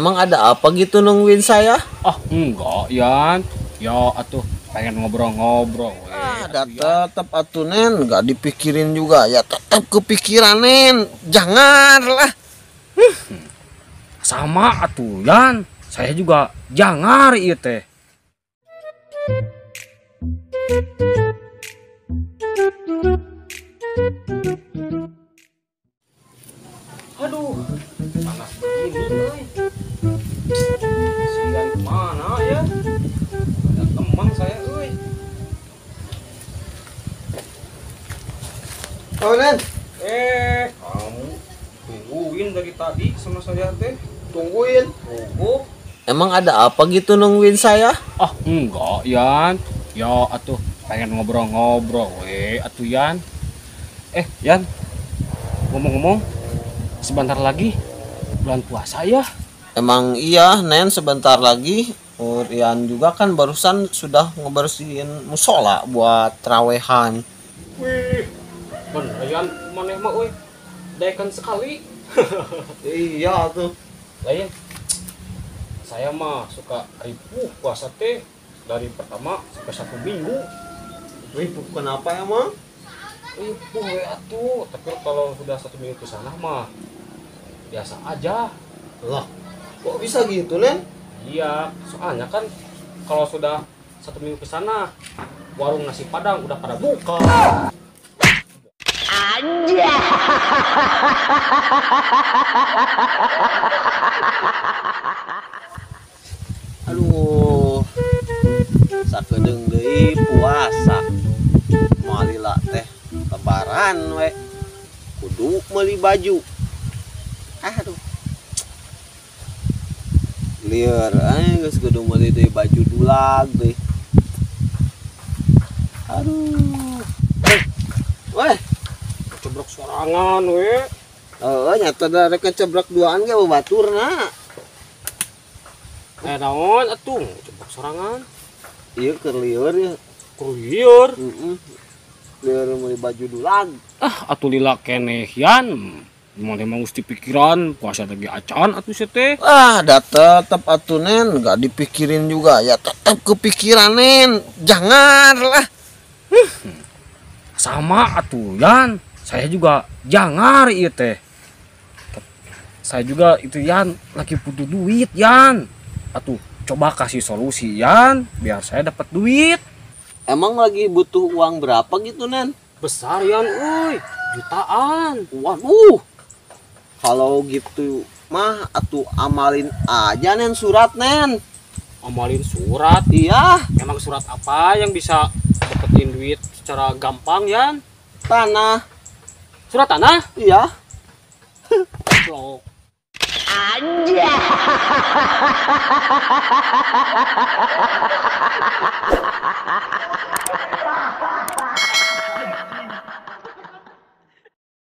Emang ada apa gitu nungguin saya? Ah, enggak, Yan. Ya atuh pengen ngobrol-ngobrol. Ah, dah tetep atuh Nen, enggak dipikirin juga. Ya tetep kepikiran Nen. Jangan lah. Sama atuh Yan. Saya juga jangan ieu teh. Aduh, panas begini euy. Sembilan kemana ya? Ada teman saya euy. Oh, Nen. Kamu tungguin dari tadi sama saya teh. Tungguin. Oh. Emang ada apa gitu nungguin saya? Ah, enggak, Yan. Ya atuh pengen ngobrol-ngobrol we atuh Yan. Yan. Ngomong-ngomong, sebentar lagi bulan puasa ya. Emang iya, Nen, sebentar lagi. Oh, Yan juga kan barusan sudah ngebersihin musola buat trawehan. Wih, bener Yan, maneh mah euy. Daekan sekali. Iya tuh. Lain, saya mah suka ripuh puasa teh dari pertama sampai 1 minggu. Ripuh kenapa emang? Ripuh we atuh, tapi kalau sudah 1 minggu ke sana mah biasa aja. Lah, kok bisa gitu, Nen? Iya, soalnya kan kalau sudah 1 minggu ke sana, warung nasi Padang udah pada buka. Anjay. Aduh, sakedeung deui puasa. Moal lila teh lebaran we. Kudu meuli baju. Aduh. Lieur geus kudu meuli deui baju dulag deui. Aduh. Weh, cebrek sorangan we. Heeh, nyata da rek ngecebrek duaan ge babaturna. Naon atuh cebrek sorangan? Ieu keur lieur ya. Keur lieur. Heeh. Lieur meuli baju dulag. Ah, atuh lila keneh Yan. Mun emang geus dipikiran puasa lagi acan atuh sia teh. Ah, dah tetep atuh Nen, enggak dipikirin juga. Ya tetep kepikiran Nen. Jangan lah. Sama atuh Yan. Saya juga jangan ieu teh. Saya juga itu Yan lagi butuh duit Yan. Atuh coba kasih solusi Yan biar saya dapat duit. Emang lagi butuh uang berapa gitu Nen? Besar Yan euy, jutaan. Waduh. Kalau gitu mah atuh amalin aja Nen surat Nen. Amalin surat? Iya. Emang surat apa yang bisa dapetin duit secara gampang Yan? Tanah. Surat tanah? Iya. Loh. Anjay.